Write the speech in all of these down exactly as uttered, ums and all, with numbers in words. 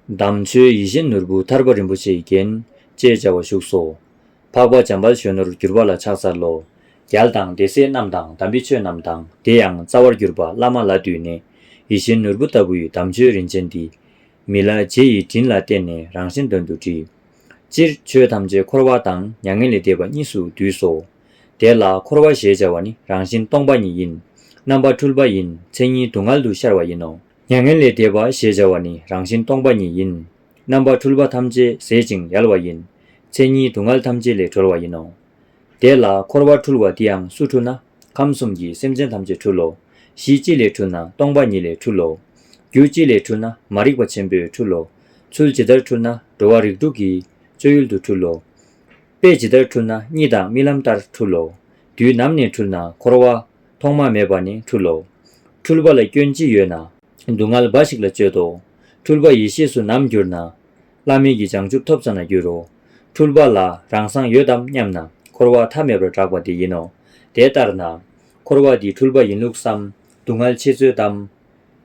དམ་ཆོས་ཡིད་བཞིན་ནོར་བུ་ཐར་པ་རིན་པོ་ཆེའི་རྒྱན། ཅེས་བྱ་བ་བཞུགས་སོ། འཕགས་པ་འཇམ་དཔལ་གཞོན་ནུར་གྱུར་པ་ལ་ཕྱག་འཚལ་ལོ། རྒྱལ་དང་དེ་སྲས་རྣམས་དང་དམ་པའི་ཆོས་རྣམས་དང་། དེ་ཡང་རྩ་བར་གྱུར་པ་བླ་མ་ལ་འདུས་ནས། ཡིད་བཞིན་ནོར་བུ་ལྟ་བུའི་དམ་ཆོས་རིན་ཆེན་འདི། མི་ལ་རྗེ་ཡི་དྲིན་ལ་བརྟེན་ནས་རང་གཞན་དོན་དུ་བྲི། སྤྱིར་ཆོས་ཐམས་ཅད་འཁོར་བ་དང་མྱ་ངན་ལས་འདས་པ་གཉིས་སུ་འདུས་སོ། དེ་ལ་འཁོར་བ་ཞེས་བྱ་བ་ནི་རང་བཞིན་སྟོང་པ་ཉིད་ཡིན། རྣམ་པ་འཁྲུལ་པ་ཡིན། མཚན་ཉིད་སྡུག་བསྔལ་དུ་ཤར་བ་ཡིན་ནོ། མྱ་ངན་ལས་འདས་པ་ཞེས་བྱ་བ་ནི་རང་བཞིན་སྟོང་པ་ཉིད་ཡིན། རྣམ་པ་འཁྲུལ་པ་ཐམས་ཅད་ཟད་ཅིང་ཡལ་བ་ཡིན། མཚན་ཉིད་སྡུག་བསྔལ་ཐམས་ཅད་ལས་གྲོལ་བ་ཡིན་ནོ། དེ་ལ་འཁོར་བ་འཁྲུལ་བ་འདི་ཡང་སུ་འཁྲུལ་ན། ཁམས་གསུམ་གྱི་སེམས་ཅན་ཐམས་ཅད་འཁྲུལ་ལོ། གཞི་གཅིག་ལས་འཁྲུལ་ན་སྟོང་པ་ཉིད་ལས་འཁྲུལ་ལོ། རྒྱུ་གཅིག་ལས་འཁྲུལ་ན་མ་རིག་པ་ཆེན་པོས་འཁྲུལ་ལོ། ཚུལ་ཇི་ལྟར་འཁྲུལ་ན་འགྲོ་བ་རིགས་དྲུག་གི་སྤྱོད་ཡུལ་དུ་འཁྲུལ་ལོ། དཔེ་ཇི་ལྟར་འཁྲུལ་ན་གཉིད་དང་རྨི་ལམ་ལྟར་འཁྲུལ་ལོ། དུས་ནམ་ནས་འཁྲུལ་ན་འཁོར་བ་ཐོག་མ་མེད་པ་ནས་འཁྲུལ་ལོ། འཁྲུལ་པ་ལ་སྐྱོན་ཅི་ཡོད་ན། སྡུག་བསྔལ་འབའ་ཞིག་ལ་སྤྱོད་དོ། འཁྲུལ་པ་ཡེ་ཤེས་སུ་ནམ་གྱུར་ན། བླ་མེད་ཀྱི་བྱང་ཆུབ་ཐོབ་ཙམ་ན་འགྱུར་རོ། འཁྲུལ་པ་ལ་རང་སངས་ཡོད་དམ་སྙམ་ན། འཁོར་བ་མཐའ་མེད་པར་གྲགས་པ་དེ་ཡིན་ནོ། དེ་ལྟར་ན། འཁོར་བ་འདི་འཁྲུལ་པ་ཡིན་ལུགས་སམ། སྡུག་བསྔལ་ཆེ་ཚོད་དམ།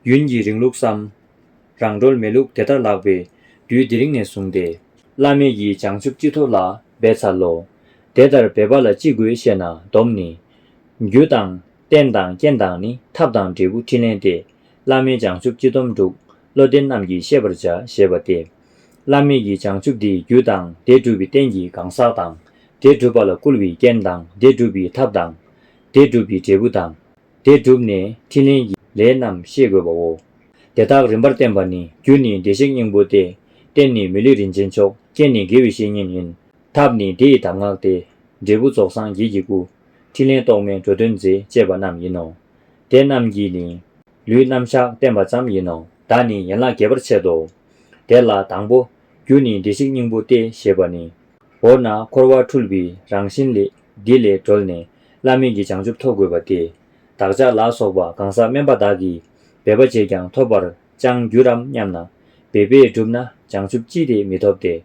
ཡུན་གྱི་རིང་ལུགས་སམ། རང་གྲོལ་མེད་ལུགས་དེ་ལྟར་ལགས་པས། དུས་དེ་རིང་ནས་བཟུང་སྟེ། བླ་མེད་ཀྱི་བྱང་ཆུབ་ཅི་ཐོབ་ལ་འབད་འཚལ་ལོ། དེ་ལྟར་འབད་པ་ལ་ཅི་དགོས་ཤེ་ན། སྡོམ་ནི། རྒྱུ་དང་། རྟེན་དང་རྐྱེན་དང་ནི། ཐབས་དང་འབྲས་བུ་ཕྲིན་ལས་ཏེ། བླ་མེད་བྱང་ཆུབ་སྤྱི་སྡོམ་དྲུག། བློ་ལྡན་རྣམས་ཀྱིས་ཤེས་པར་བྱ། ཞེས་པ་སྟེ། བླ་མེད་ཀྱི་བྱང་ཆུབ་འདི་རྒྱུ་དང་། དེ་སྒྲུབ་པའི་རྟེན་གྱི་གང་ཟག་དང་། དེ་སྒྲུབ་པ་ལ་བསྐུལ་བའི་རྐྱེན་དང་། དེ་སྒྲུབ་པའི་ཐབས་དང་། དེ་སྒྲུབ་པའི་འབྲས་བུ་དང་། དེ་བསྒྲུབས་ནས་ཕྲིན་ལས་ཀྱི་ལས་རྣམས་ཤེས་དགོས་པའོ། དེ་དག་རིམ་པར་བསྟན་པ་ནི། རྒྱུ་ནི་བདེ་གཤེགས་སྙིང་པོ་སྟེ། རྟེན་ནི་མི་ལུས་རིན་ཆེན་མཆོག། རྐྱེན་ནི་དགེ་བའི་བཤེས་གཉེན་ཡིན། ཐབས་ནི་དེ་ཡི་གདམས་ངག་སྟེ། འབྲས་བུ་རྫོགས་སངས་རྒྱས་ཀྱི་སྐུ། ཕྲིན་ལས་རྟོག་མེད་འགྲོ་དོན་མཛད། ཅེས་པ་རྣམས་ཡིན་ནོ། དེ་རྣམས་ཀྱིས་ནི། ལུས་རྣམ་གཞག་བསྟན་པ་ཙམ་ཡིན་ནོ། བརྡ་ནི་ཡན་ལག་རྒྱས་པར་འཆད་དོ། དེ་ལ་དང་པོ། རྒྱུ་ནི་བདེ་གཤེགས་སྙིང་པོ་སྟེ། ཞེས་པ་ནི། འོ་ན་འཁོར་བ་འཁྲུལ་པའི་རང་བཞིན་ལས། འདི་ལས་གྲོལ་ནས་བླ་མེད་ཀྱི་བྱང་ཆུབ་ཐོབ་དགོས་པ་སྟེ། བདག་ཅག་ལ་སོགས་པ་གང་ཟག་དམན་པ་དག་གིས་འབད་པ་བྱས་ཀྱང་ཐོབ་པར་ཅང་འགྱུར་རམ་སྙམ་ན། འབད་པས་བསྒྲུབས་ན་བྱང་ཆུབ་ཅི་སྟེ་མི་ཐོབ་སྟེ།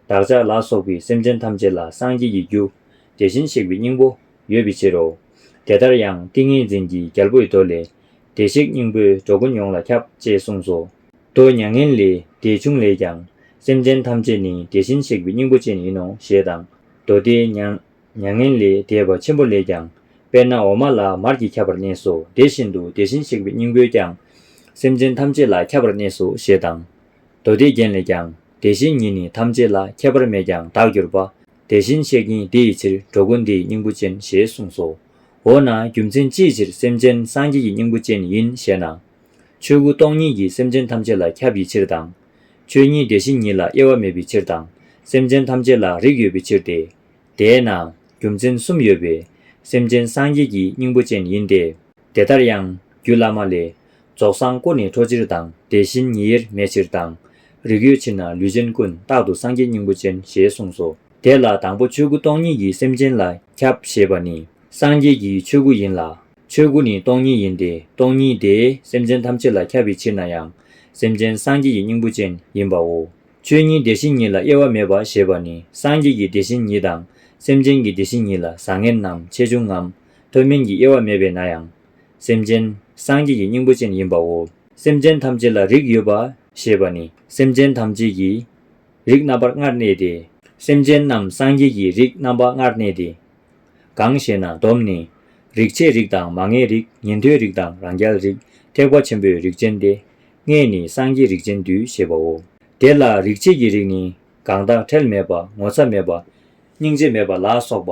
བདག་ཅག་ལ་སོགས་པའི་སེམས་ཅན་ཐམས་ཅད་ལ་སངས་རྒྱས་ཀྱི་རྒྱུ། དེ་བཞིན་གཤེགས་པའི་སྙིང་པོ་ཡོད་པའི་ཕྱིར་རོ། དེ་ལྟར་ཡང་ཏིང་ངེ་འཛིན་གྱི་རྒྱལ་པོའི་མདོ་ལས། བདེ་གཤེགས་སྙིང་པོས་འགྲོ་ཀུན་ཡོངས་ལ་ཁྱབ། ཅེས་གསུངས་སོ། མདོ་མྱ་ངན་ལས་འདས་ཆུང་ལས་ཀྱང་། སེམས་ཅན་ཐམས་ཅད་ནི་དེ་བཞིན་གཤེགས་པའི་སྙིང་པོ་ཅན་ཡིན་ནོ། ཞེས་དང་། མདོ་སྡེ་མྱ་མྱ་ངན་ལས་འདས་པ་ཆེན་པོ་ལས་ཀྱང་། དཔེར་ན་འོ་མ་ལ་མར་གྱིས་ཁྱབ་པར་གནས་སོ། དེ་བཞིན་དུ་དེ་བཞིན་གཤེགས་པའི་སྙིང་པོས་ཀྱང་། སེམས་ཅན་ཐམས་ཅད་ལ་ཁྱབ་པར་གནས་སོ། ཞེས་དང་། མདོ་སྡེའི་རྒྱན་ལས་ཀྱང་། དེ་བཞིན་ཉིད་ནི་ཐམས་ཅད་ལ། ཁྱད་པར་མེད་ཀྱང་བདག་གྱུར་པ། དེ་བཞིན་གཤེགས་ཉིད་དེ་ཡི་ཕྱིར། འགྲོ་ཀུན་དེ་ཡི་སྙིང་པོ་ཅན། ཞེས་གསུངས་སོ། འོ་ན་རྒྱུ་མཚན་ཅིའི་ཕྱིར་སེམས་ཅན་སངས་རྒྱས་ཀྱི་སྙིང་པོ་ཅན་ཡིན་ཞེ་ན། ཆོས་སྐུ་སྟོང་ཉིད་ཀྱིས་སེམས་ཅན་ཐམས་ཅད་ལ་ཁྱབ་པའི་ཕྱིར་དང་། ཆོས་ཉིད་དེ་བཞིན་ཉིད་ལ་དབྱེ་བ་མེད་པའི་ཕྱིར་དང་། སེམས་ཅན་ཐམས་ཅད་ལ་རིགས་ཡོད་པའི་ཕྱིར་ཏེ། དེས་ན་རྒྱུ་མཚན་གསུམ་ཡོད་པས་སེམས་ཅན་སངས་རྒྱས་ཀྱི་སྙིང་པོ་ཅན་ཡིན་ཏེ། དེ་ལྟར་ཡང་རྒྱུད་བླ་མ་ལས། རྫོགས་སངས་སྐུ་ནི་འཕྲོ་ཕྱིར་དང་། དེ་བཞིན་ཉིད་དབྱེར་མེད་ཕྱིར་དང་། རིགས་ཡོད་ཕྱིར་ན་ལུས་ཅན་ཀུན། རྟག་ཏུ་སངས་རྒྱས་སྙིང་པོ་ཅན། ཞེས་གསུངས་སོ། དེ་ལ་དང་པོ་ཆོས་སྐུ་སྟོང་ཉིད་ཀྱིས་སེམས་ཅན་ལ་ཁྱབ་ཞེས་པ་ནི། སངས་རྒྱས་ཀྱི་ཆོས་སྐུ་ཡིན་ལ། ཆོས་སྐུ་ནི་སྟོང་ཉིད་ཡིན་ཏེ། སྟོང་ཉིད་དེས་སེམས་ཅན་ཐམས་ཅད་ལ་ཁྱབ་པའི་ཕྱིར་ན་ཡང་། སེམས་ཅན་སངས་རྒྱས་ཀྱི་སྙིང་པོ་ཅན་ཡིན་པའོ། ཆོས་ཉིད་དེ་བཞིན་ཉིད་ལ་དབྱེ་བ་མེད་པ་ཞེས་པ་ནི། སངས་རྒྱས་ཀྱི་དེ་བཞིན་ཉིད་དང་། སེམས་ཅན་གྱི་དེ་བཞིན་ཉིད་ལ་བཟང་ངན་ནམ་ཆེ་ཆུང་ངམ་མཐོ་དམན་གྱི་དབྱེ་བ་མེད་པས་ན་ཡང་། སེམས་ཅན་སངས་རྒྱས་ཀྱི་སྙིང་པོ་ཅན་ཡིན་པའོ། སེམས་ཅན་ཐམས་ཅད་ལ་རིགས་ཡོད་པ་ཞེས་པ་ནི། སེམས་ཅན་ཐམས་ཅད་ཀྱི་རིགས་རྣམ་པ་ལྔར་གནས་ཏེ། སེམས་ཅན་རྣམས་སངས་རྒྱས་ཀྱི་རིགས་རྣམ་པ་ལྔར་གནས་ཏེ། གང་ཞེ་ན། སྡོམ་ནི། རིགས་ཆད་རིགས་དང་མ་ངེས་རིགས། ཉན་ཐོས་རིགས་དང་རང་རྒྱལ་རིགས། ཐེག་པ་ཆེན་པོའི་རིགས་ཅན་ཏེ། ལྔས་ནི་སངས་རྒྱས་རིགས་ཅན་བསྡུས། ཞེས་པའོ། དེ་ལ་རིགས་ཆད་ཀྱི་རིགས་ནི། གང་དག་ཁྲེལ་མེད་པ། ངོ་ཚ་མེད་པ། སྙིང་རྗེ་མེད་པ་ལ་སོགས་པ།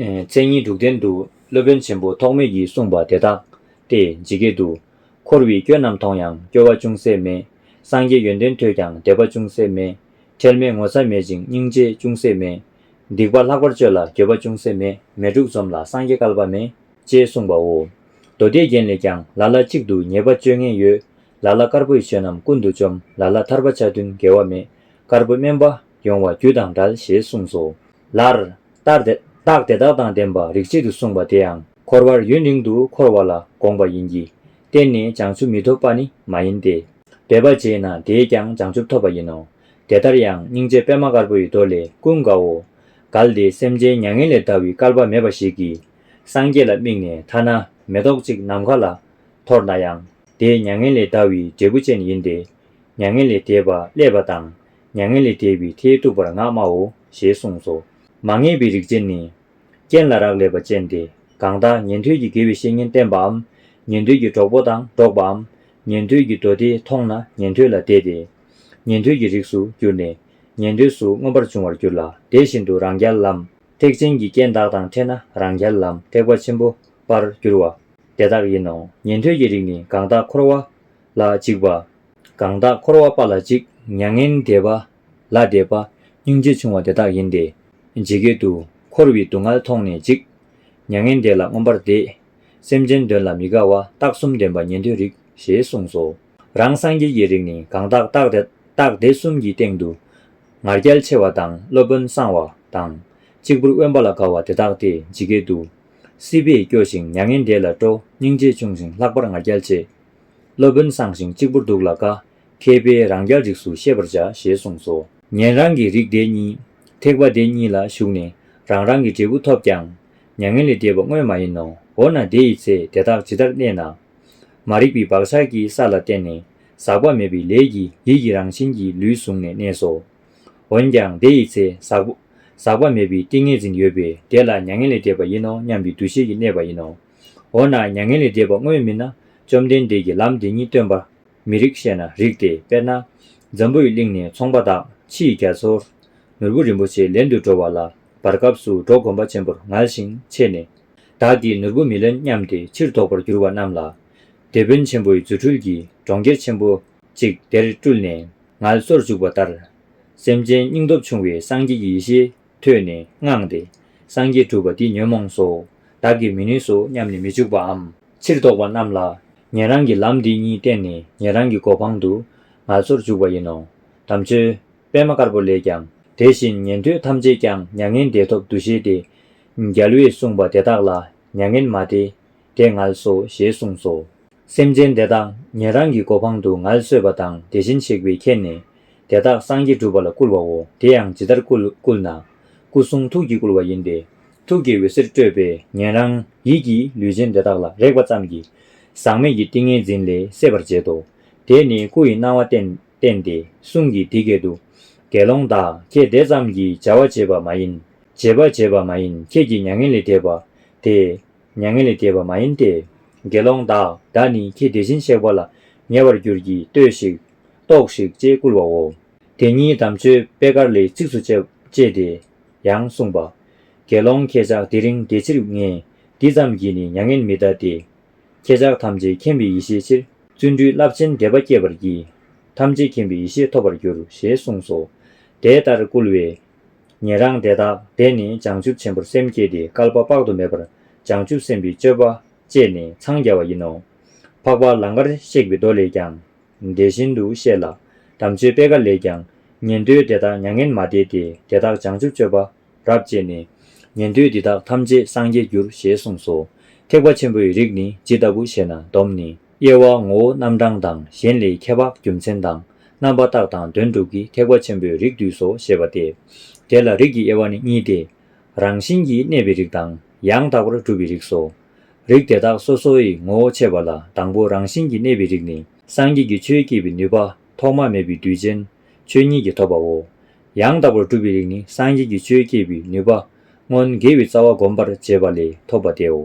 ཨེ། མཚན་ཉིད་དྲུག་ལྡན་དུ་སློབ་དཔོན་ཆེན་པོ་ཐོགས་མེད་ཀྱིས་གསུངས་པ་དེ་དག་སྟེ། ཇི་སྐད་དུ། འཁོར་བའི་སྐྱོན་རྣམས་མཐོང་ཡང་སྐྱོ་བ་ཅུང་ཟད་མེད། སངས་རྒྱས་ཡོན་ཏན་ཐོས་ཀྱང་དད་པ་ཅུང་ཟད་མེད། ཁྲེལ་མེད་ངོ་ཚ་མེད་ཅིང་སྙིང་རྗེ་ཅུང་ཟད་མེད། སྡིག་པ་ལྷག་པར་སྤྱོད་ལ་འགྱོད་པ་ཅུང་ཟད་མེད། མི་དྲུག་འཛོམས་ལ་སངས་རྒྱས་བསྐལ་པ་མེད། ཅེས་གསུངས་པའོ། མདོ་སྡེའི་རྒྱན་ལས་ཀྱང་། ལ་ལ་གཅིག་ཏུ་ཉེས་པ་སྤྱོད་ངེས་ཡོད། ལ་ལ་དཀར་པོའི་ཆོས་རྣམས་ཀུན་ཏུ་བཅོམ། ལ་ལ་ཐར་པ་ཆ་མཐུན་དགེ་བ་མེད། དཀར་པོ་དམན་པ་ཡོང་བ་རྒྱུ་དང་བྲལ། ཞེས་གསུངས་སོ། ལར། རྟགས་དེ་རྟགས་དེ་དག་དང་ལྡན་པ་རིགས་གཅིག་ཏུ་གསུངས་པ་དེ་ཡང་། འཁོར་བར་ཡུན་རིང་དུ་འཁོར་བ་ལ་དགོངས་པ་ཡིན་གྱི། གཏན་ནས་བྱང་ཆུབ་མི་ཐོབ་པ་ནི་མ་ཡིན་ཏེ། འབད་པ་བྱས་ན་དེས་ཀྱང་བྱང་ཆུབ་ཐོབ་པ་ཡིན་ནོ། དེ་ལྟར་ཡང་སྙིང་རྗེ་པདྨ་དཀར་པོའི་མདོ་ལས། ཀུན་དགའ་བོ། གལ་ཏེ་སེམས་ཅན་མྱ་ངན་ལས་འདའ་བའི་བསྐལ་པ་མེད་པ་ཞིག་གི། སངས་རྒྱས་ལ་དམིགས་ནས་ཐ་ན་མེ་ཏོག་གཅིག་ནམ་མཁའ་ལ་འཐོར་ན་ཡང་། དེ་མྱ་ངན་ལས་འདའ་བའི་འབྲས་བུ་ཅན་ཡིན་ཏེ། མྱ་ངན་ལས་འདས་པ་བསླད་པ་དང་། མྱ་ངན་ལས་འདས་པའི་མཐའི་གཏུགས་པར་ངག་སྨྲའོ་ཞེས་གསུངས་སོ། མ་ངེས་པའི་རིགས་ཅན་ནི། རྐྱེན་ལ་རག་ལས་པ་ཅན་ཏེ། གང་དག་ཉན་ཐོས་ཀྱི་དགེ་བའི་བཤེས་གཉེན་བསྟེན་པའམ། ཉན་ཐོས་ཀྱི་གྲོགས་པོ་དང་འགྲོགས་པའམ། ཉན་ཐོས་ཀྱི་མདོ་སྡེ་མཐོང་ན་ཉན་ཐོས་ལ་དད་དེ། ཉན་ཐོས་ཀྱི་རིགས་སུ་གྱུར་ནས། ཉན་ཐོས་སུ་མངོན་པར་འབྱུང་བར་འགྱུར་ལ། དེ་བཞིན་དུ་རང་རྒྱལ་ལམ། ཐེག་ཆེན་གྱི་རྐྱེན་དག་དང་ཕྲད་ན་རང་རྒྱལ་ལམ་ཐེག་པ་ཆེན་པོ་པར་འགྱུར་བ་དེ་དག་ཡིན་ནོ། ཉན་ཐོས་ཀྱི་རིགས་ནི་གང་དག་འཁོར་བ་ལ་འཇིགས་པ། གང་དག་འཁོར་བ་པ་ལ་འཇིགས། མྱ་ངན་འདས་པ་ལ་དད་པ། སྙིང་རྗེ་ཆུང་བ་དེ་དག་ཡིན་ཏེ། ཇི་སྐད་དུ། འཁོར་བའི་སྡུག་བསྔལ་མཐོང་ནས་འཇིགས། མྱ་ངན་འདས་ལ་མངོན་པར་དད། སེམས་ཅན་དོན་ལ་མི་དགའ་བ་རྟགས་གསུམ་ལྡན་པ་ཉན་ཐོས་རིགས་ཞེས་གསུངས་སོ། རང་སངས་རྒྱས་ཀྱི་རིགས་ནི་གང་དག་རྟགས་དེ་རྟགས་དེ་གསུམ་གྱི་སྟེང་དུ། ང་རྒྱལ་ཆེ་བ་དང་སློབ་དཔོན་གསང་བ་དང་། གཅིག་པུར་དབེན་པ་ལ་དགའ་བ་དེ་དག་སྟེ་ཇི་སྐད་དུ། སྲིད་པས་སྐྱོ་ཞིང་མྱ་ངན་འདས་ལ་སྤྲོ། སྙིང་རྗེ་ཆུང་ཞིང་ལྷག་པར་ང་རྒྱལ་ཆེ། སློབ་དཔོན་གསང་ཞིང་གཅིག་པུར་འདུག་ལ་དགའ། མཁས་པས་རང་རྒྱལ་རིགས་སུ་ཤེས་པར་བྱ་ཞེས་གསུངས་སོ། ཉན་རང་གི་རིགས་དེ་གཉིས། ཐེག་པ་དེ་གཉིས་ལ་ཞུགས་ནས་རང་རང་གི་འབྲས་བུ་ཐོབ་ཀྱང་། མྱ་ངན་ལས་འདས་པ་དངོས་མ་ཡིན་ནོ། འོ་ན་དེ་ཡི་ཚེ་དེ་དག་ཇི་ལྟར་གནས་ན། མ་རིག་པའི་བག་ཆགས་ཀྱི་ས་ལ་བརྟེན་ནས་ཟག་པ་མེད་པའི་ལས་ཀྱིས་ཡིད་ཀྱི་རང་བཞིན་གྱི་ལུས་བཟུང་ནས་གནས་སོ། འོན་ཀྱང་དེ་ཡི་ཚེ་ཟག་ཟག་པ་མེད་པའི་ཏིང་ངེ་འཛིན་ཡོད་པས་དེ་ལ་མྱ་ངན་ལས་འདས་པ་ཡིན་ནོ་སྙམ་པའི་འདུ་ཤེས་ཀྱིས་གནས་པ་ཡིན་ནོ། འོ་ན་མྱ་ངན་ལས་འདས་པ་དངོས་མིན་ན་བཅོམ་ལྡན་འདས་ཀྱིས་ལམ་འདི་ཉིད་སྟོན་པ་མི་རིགས་ཞེ་ན་རིགས་ཏེ། དཔེར་ན། འཛམ་བུའི་གླིང་ནས་ཚོང་པ་དག་ཕྱིའི་རྒྱ་མཚོར་ནོར་བུ་རིན་པོ་ཆེ་ལེན་དུ་འགྲོ་བ་ལ་བར་སྐབས་སུ་འབྲོག་དགོན་པ་ཆེན་པོར་ངལ་ཞིང་ཆས་ནས། བདག་གིས་ནོར་བུ་མི་ལེན་སྙམ་སྟེ་ཕྱིར་ལྡོག་པར་གྱུར་བ་རྣམས་ལ། དེད་དཔོན་ཆེན་པོའི་རྫུ་འཕྲུལ་གྱིས་གྲོང་ཁྱེར་ཆེན་པོ་གཅིག་དེར་སྤྲུལ་ནས་ངལ་གསོར་འཇུག་པ་ལྟར། སེམས་ཅན་སྙིང་སྟོབས་ཆུང་བའི་སངས་རྒྱས་ཀྱི་ཡེ་ཤེས་ཐོས་ནས་དངངས་ཏེ། སངས་རྒྱས་སྒྲུབ་པ་འདི་ཉོན་མོངས་སོ། བདག་གིས་མི་ནུས་སོ་སྙམ་ནས་མི་འཇུག་པའམ། ཕྱིར་ལྡོག་པ་རྣམས་ལ། ཉན་རང་གི་ལམ་འདི་ཉིད་བསྟན་ནས་ཉན་རང་གི་གོ་འཕང་དུ་ངལ་གསོར་འཇུག་པ་ཡིན་ནོ། དམ་ཆོས་པད་མ་དཀར་པོ་ལས་ཀྱང་། དེ་བཞིན་ཉན་ཐོས་ཐམས་ཅད་ཀྱང་མྱ་ངན་འདས་ཐོབ་འདུ་ཤེས་ཏེ། རྒྱལ་བས་གསུངས་པ་དེ་དག་ལ་མྱ་ངན་མ་འདས་དེ་ངལ་གསོ་ཞེས་གསུངས་སོ། སེམས་ཅན་དེ་དག་ཉན་རང་གི་གོ་འཕང་དུ་ངལ་གསོས་པ་དང་དེ་བཞིན་གཤེགས་པས་མཁྱེན་ནས་དེ་དག་སངས་རྒྱས་སྒྲུབ་པ་ལ་བསྐུལ་བའོ། དེ་ཡང་ཇི་ལྟར་བསྐུལ་བསྐུལ་ན། སྐུ་གསུང་ཐུགས་ཀྱིས་བསྐུལ་བ་ཡིན་ཏེ། ཐུགས་ཀྱི་འོད་ཟེར་སྤྲོས་པས་ཉན་རང་ཡིད་ཀྱིས་ལུས་ཅན་དེ་དག་ལ་རེག་པ་ཙམ་གྱིས་ཟག་མེད་ཀྱི་ཏིང་ངེ་འཛིན་ལས་སད་པར་བྱེད་དོ། དེ་ནི་སྐུ་ཡི་སྣང་བ་བསྟན་བསྟན་ཏེ་གསུང་གིས་འདི་སྐད་དུ། དགེ་སློང་དག་ཁྱེད་དེ་ཙམ་གྱིས་བྱ་བ་བྱེད་པ་མ་ཡིན། བྱེད་པ་བྱེད་པ་མ་ཡིན་ཁྱེད་ཀྱིས་མྱ་ངན་ལས་འདས་པ་དེ། མྱ་ངན་ལས་འདས་པ་མ་ཡིན་ཏེ། དགེ་སློང་དག་ད་ནི་ཁྱེད་དེ་བཞིན་གཤེགས་པ་ལ་ཉེ་བར་གྱུར་གྱིས་ལྟོས་ཤིག་ལྟོགས་ཤིག་ཅེས་བསྐུལ་བའོ། དེ་ཉིད་དམ་ཆོས་པད་དཀར་ལས་ཚིགས་སུ་བཅད་བཅད་དེ་ཡང་གསུངས་པ། དགེ་སློང་ཁྱེད་ཅག་དེ་རིང་དེ་ཕྱིར་ངས་འདི་ཙམ་གྱིས་ནི་མྱ་ངན་མི་འདའ་སྟེ། ཁྱེད་ཅག་ཐམས་ཅད་མཁྱེན་པའི་ཡེ་ཤེས་ཕྱིར། བརྩོན་འགྲུས་རླབས་ཆེན་དད་པ་བསྐྱེད་པར་བགྱི། ཐམས་ཅད་མཁྱེན་པའི་ཡེ་ཤེས་ཐོབ་པར་འགྱུར་ཞེས་གསུངས་སོ། དེ་ལྟར་བསྐུལ་བས། ཉན་རང་དེ་དག་དེ་ནས་བྱང་ཆུབ་ཆེན་པོར་སེམས་བསྐྱེད་དེ་བསྐལ་པ་དཔག་ཏུ་མེད་པར་བྱང་ཆུབ་སེམས་དཔའི་སྤྱོད་པ་སྤྱད་ནས་འཚང་རྒྱ་བ་ཡིན་ནོ། འཕགས་པ་ལང་ཀར་གཤེགས་པའི་མདོ་ལས་ཀྱང་། དེ་བཞིན་དུ་བཤད་ལ། དམ་ཆོས་པད་དཀར་ལས་ཀྱང་། ཉན་ཐོས་དེ་དག་མྱ་ངན་མ་འདས་ཏེ། དེ་དག་བྱང་ཆུབ་སྤྱོད་པ་རབ་སྤྱད་ནས། ཉན་ཐོས་འདི་དག་ཐམས་ཅད་སངས་རྒྱས་འགྱུར་ཞེས་གསུངས་སོ། ཐེག་པ་ཆེན་པོའི་རིགས་ནི་ཇི་ལྟ་བུ་ཞེ་ན། སྡོམ་ནི། དབྱེ་བ་ངོ་བོ་རྣམ་གྲངས་དང་། གཞན་ལས་ཁྱད་འཕགས་རྒྱུ་མཚན་དང་། རྣམ་པ་རྟགས་དང་དོན་དྲུག་གིས་ཐེག་པ་ཆེན་པོའི་རིགས་བསྡུས་སོ་ཞེས་པ་སྟེ། དེ་ལ་རིགས་ཀྱི་དབྱེ་བ་ནི་གཉིས་ཏེ། རང་བཞིན་གྱིས་གནས་པའི་རིགས་དང་། ཡང་དག་པར་གྲུབ་པའི་རིགས་སོ། རིགས་དེ་དག་སོ་སོ་ཡི་ངོ་བོ་ཕྱེ་བ་ལ། དང་པོ་རང་བཞིན་གྱིས་གནས་པའི་རིགས་ནི། སངས་རྒྱས་ཀྱི་ཆོས་བསྐྱེད་པའི་ནུས་པ་ཐོག་མ་མེད་པའི་དུས་ཅན་ཆོས་ཉིད་ཀྱིས་ཐོབ་པའོ། ཡང་དག་པར་གྲུབ་པའི་རིགས་ནི། སངས་རྒྱས་ཀྱི་ཆོས་བསྐྱེད་པའི་ནུས་པ་སྔོན་དགེ་བའི་རྩ་བ་བསྒོམ་པར་བྱེད་པ་ལས་ཐོབ་པ་སྟེའོ།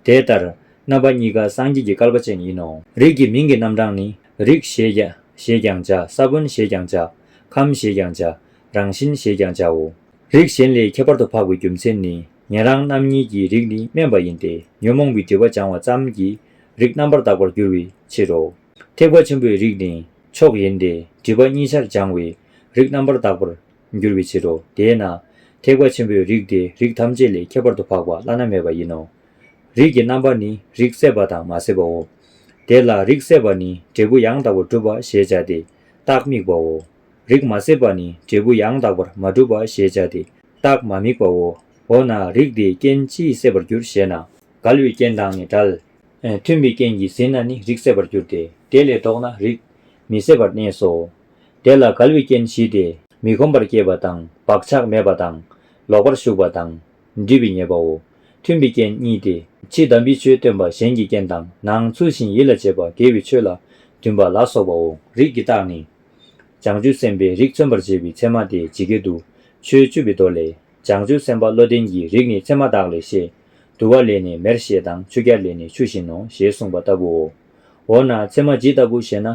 དེ་ལྟར། རྣམ་པ་གཉིས་ཀ་སངས་རྒྱས་ཀྱི་བསྐལ་པ་ཅན་ཡིན་ནོ། རིགས་ཀྱི་མིང་གི་རྣམ་གྲངས་ནི། རིགས་ཞེས་ཀྱང་ཞེས་ཀྱང་བྱ། ས་བོན་ཞེས་ཀྱང་བྱ། ཁམས་ཞེས་ཀྱང་བྱ། རང་བཞིན་ཞེས་ཀྱང་བྱའོ། རིགས་གཞན་ལས་ཁྱད་པར་དུ་འཕགས་པའི་རྒྱུ་མཚན་ནི། ཉན་རང་རྣམ་གཉིས་ཀྱི་རིགས་ནི་དམན་པ་ཡིན་ཏེ། ཉོན་མོངས་པའི་སྒྲིབ་པ་སྦྱང་བ་ཙམ་གྱིས་རིགས་རྣམ་པར་དག་པར་འགྱུར་བའི་ཕྱིར་རོ། ཐེག་པ་ཆེན་པོའི་རིགས་ནི་མཆོག་ཡིན་ཏེ། སྒྲིབ་པ་གཉིས་ཆར་སྦྱང་བས་རིགས་རྣམ་པར་དག་པར་འགྱུར་བའི་ཕྱིར་རོ། དེས་ན། ཐེག་པ་ཆེན་པོའི་རིགས་དེ་རིགས་ཐམས་ཅད་ལས་ཁྱད་པར་དུ་འཕགས་པ་བླ་ན་མེད་པ་ཡིན་ནོ། རིགས་ཀྱི་རྣམ་པ་ནི་རིགས་སད་པ་དང་མ་སད་པའོ། དེ་ལ་རིགས་སད་པ་ནི་འབྲས་བུ་ཡང་དག་པར་སྒྲུབ་པ་ཞེས་བྱ་སྟེ། རྟགས་དམིགས་པའོ། རིགས་མ་སད་པ་ནི་འབྲས་བུ་ཡང་དག་པར་མ་སྒྲུབ་པ་ཞེས་བྱ་སྟེ། རྟགས་མ་དམིགས་པའོ། འོ་ན་རིགས་དེའི་རྐྱེན་ཅིས་སད་པར་འགྱུར་ཞེ་ན། འགལ་བའི་རྐྱེན་དང་ནི་བྲལ། མཐུན་པའི་རྐྱེན་གྱིས་ཟིན་ན་ནི་རིགས་སད་པར་འགྱུར་ཏེ། དེ་ལས་ལྡོག་ན་རིགས་མི་སད་པར་གནས་སོ། དེ་ལ་འགལ་བའི་རྐྱེན་བཞི་སྟེ། མི་ཁོམ་པར་སྐྱེས་པ་དང་། བག་ཆགས་མེད་པ་དང་། ལོག་པར་ཞུགས་པ་དང་། འདྲིས་པའི་ཉེས་པའོ། མཐུན་པའི་རྐྱེན་གཉིས་ཏེ། ཕྱི་དམ་པའི་ཆོས་སྟོན་པ་གཞན་གྱི་རྐྱེན་དང་། ནང་ཚུལ་བཞིན་ཡིད་ལ་བྱེད་པ་དགེ་བའི་ཆོས་ལ་འདུན་པ་ལ་སོགས་པའོ། རིགས་ཀྱི་རྟགས་ནི། བྱང་ཆུབ་སེམས་དཔའི་རིགས་མཚོན་པར་བྱེད་པའི་ཚད་མ་དེ་ཇི་སྐད་དུ། ཆོས་བཅུ་པའི་མདོ་ལས། བྱང་ཆུབ་སེམས་དཔའ་བློ་ལྡན་གྱི་རིགས་ནི་ཚད་མ་དག་ལས་ཤེས། དུ་བ་ལས་ནི་མེར་ཤེས་དང་ཆུ་སྐྱར་ལས་ནི་ཆུ་བཞིན་ནོ་ཞེས་གསུངས་པ་ལྟ་བུའོ། འོ་ན་ཚད་མ་ཇི་ལྟ་བུ་ཞེ་ན།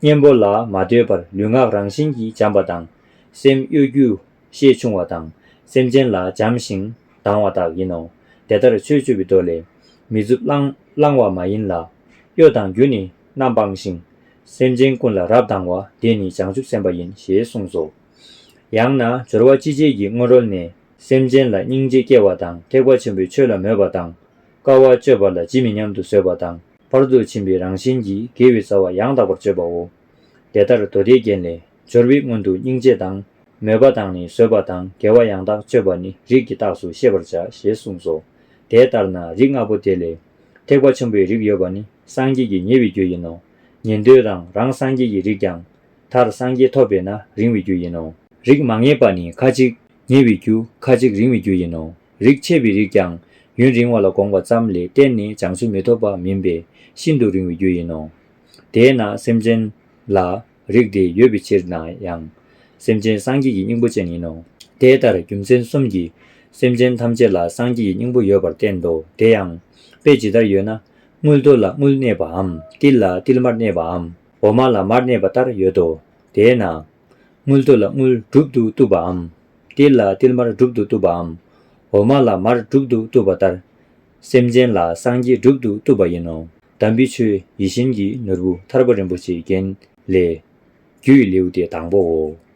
གཉེན་པོ་ལ་མ་ལྟོས་པར་ལུས་ངག་རང་བཞིན་གྱིས་འཇམ་པ་དང་། སེམས་གཡོ་སྒྱུ་ཤས་ཆུང་བ་དང་། སེམས་ཅན་ལ་འཇམ་ཞིང་དྭང་བ་དག་ཡིན་ནོ། དེ་ལྟར་ཆོས་བཅུ་པའི་མདོ་ལས། མི་རྫུ་བླང་བླང་བ་མ་ཡིན་ལ། གཡོ་དང་རྒྱུ་ནི་རྣམ་སྤངས་ཤིང་། སེམས་ཅན་ཀུན་ལ་རབ་དྭང་བ་དེ་ནི་བྱང་ཆུབ་སེམས་དཔའ་ཡིན་ཞེས་གསུངས་སོ། ཡང་ན་སྦྱོར་བ་ཅི་བྱེད་ཀྱི་སྔོན་རོལ་ནས་སེམས་ཅན་ལ་སྙིང་རྗེ་སྐྱེ་བ་དང་ཐེག་པ་ཆེན་པོའི་ཆོས་ལ་མོས་པ་དང་། དཀའ་བ་སྤྱོད་པ་ལ་ཇི་མི་སྙམ་དུ་བཟོད་པ་དང་། ཕར་ཚུར་ཕྱིན་པའི་རང་བཞིན་གྱིས་དགེ་བའི་རྩ་བ་ཡང་དག་པར་སྤྱོད་པའོ། དེ་ལྟར་མདོ་སྡེའི་རྒྱན་ལས། སྦྱོར་བའི་སྔོན་དུ་སྙིང་རྗེ་དང་། མོས་པ་དང་ནི་བཟོད་པ་དང་དགེ་བ་ཡང་དག་སྤྱོད་པ་ནི་རིགས་ཀྱི་རྟགས་སུ་ཤེས་པར་བྱ་ཞེས་གསུངས་སོ། དེ་ལྟར་ན་རིགས་ལྔ་པོ་དེ་ལས། ཐེག་པ་ཆེན་པོའི་རིགས་ཡོད་པ་ནི་སངས་རྒྱས་ཀྱི་ཉེ་བའི་རྒྱུ་ཡིན་ནོ། ཉན་ཐོས་དང་རང་སངས་རྒྱས་ཀྱི་རིགས་ཀྱང་། མཐར་སངས་རྒྱས་ཐོབ་པས་ན་རིང་བའི་རྒྱུ་ཡིན་ནོ། རིགས་མ་ངེས་པ་ནི་ཁ་ཅིག་ཉེ་བའི་རྒྱུ་ཁ་ཅིག་རིང་བའི་རྒྱུ་ཡིན་ནོ། རིགས་ཆད་པའི་རིགས་ཀྱང་ཡུན་རིང་བ་ལ་དགོངས་པ་ཙམ་ལས་གཏན་ནས་བྱང་ཆུབ་མི་ཐོབ་པ་མིན་པས་ཤིན་ཏུ་རིང་བའི་རྒྱུ་ཡིན་ནོ། དེས་ན་སེམས་ཅན་ལ་རིགས་དེ་ཡོད་པའི་ཕྱིར་ན་ཡང་། སེམས་ཅན་སངས་རྒྱས་ཀྱི་སྙིང་པོ་ཅན་ཡིན་ནོ། དེ་ལྟར་རྒྱུ་མཚན་གསུམ་གྱིས་སེམས་ཅན་ཐམས་ཅད་ལ་སངས་རྒྱས་ཀྱི་སྙིང་པོ་ཡོད་པར་བསྟན་ཏོ། དེ་ཡང་དཔེ་ཇི་ལྟར་ཡོད་ན། དངུལ་ཐོག་ལ་དངུལ་གནས་པའམ། ཏིལ་ལ་ཏིལ་མར་གནས་པའམ། འོ་མ་ལ་མར་གནས་པ་ལྟར་ཡོད་དོ། དེས་ན། དངུལ་ཐོག་ལ་དངུལ་སྒྲུབ་ཏུ་བཏུབ་པའམ། ཏིལ་ལ་ཏིལ་མར་སྒྲུབ་ཏུ་བཏུབ་པའམ། འོ་མ་ལ་མར་སྒྲུབ་ཏུ་བཏུབ་པ་ལྟར། སེམས་ཅན་ལ་སངས་རྒྱས་སྒྲུབ་ཏུ་བཏུབ་པ་ཡིན་ནོ། དམ་པའི་ཆོས་ཡིད་བཞིན་གྱི་ནོར་བུ་ཐར་པ་རིན་པོ་ཆེའི་རྒྱན་ལས། རྒྱུའི་ལེའུ་སྟེ་དང་པོའོ།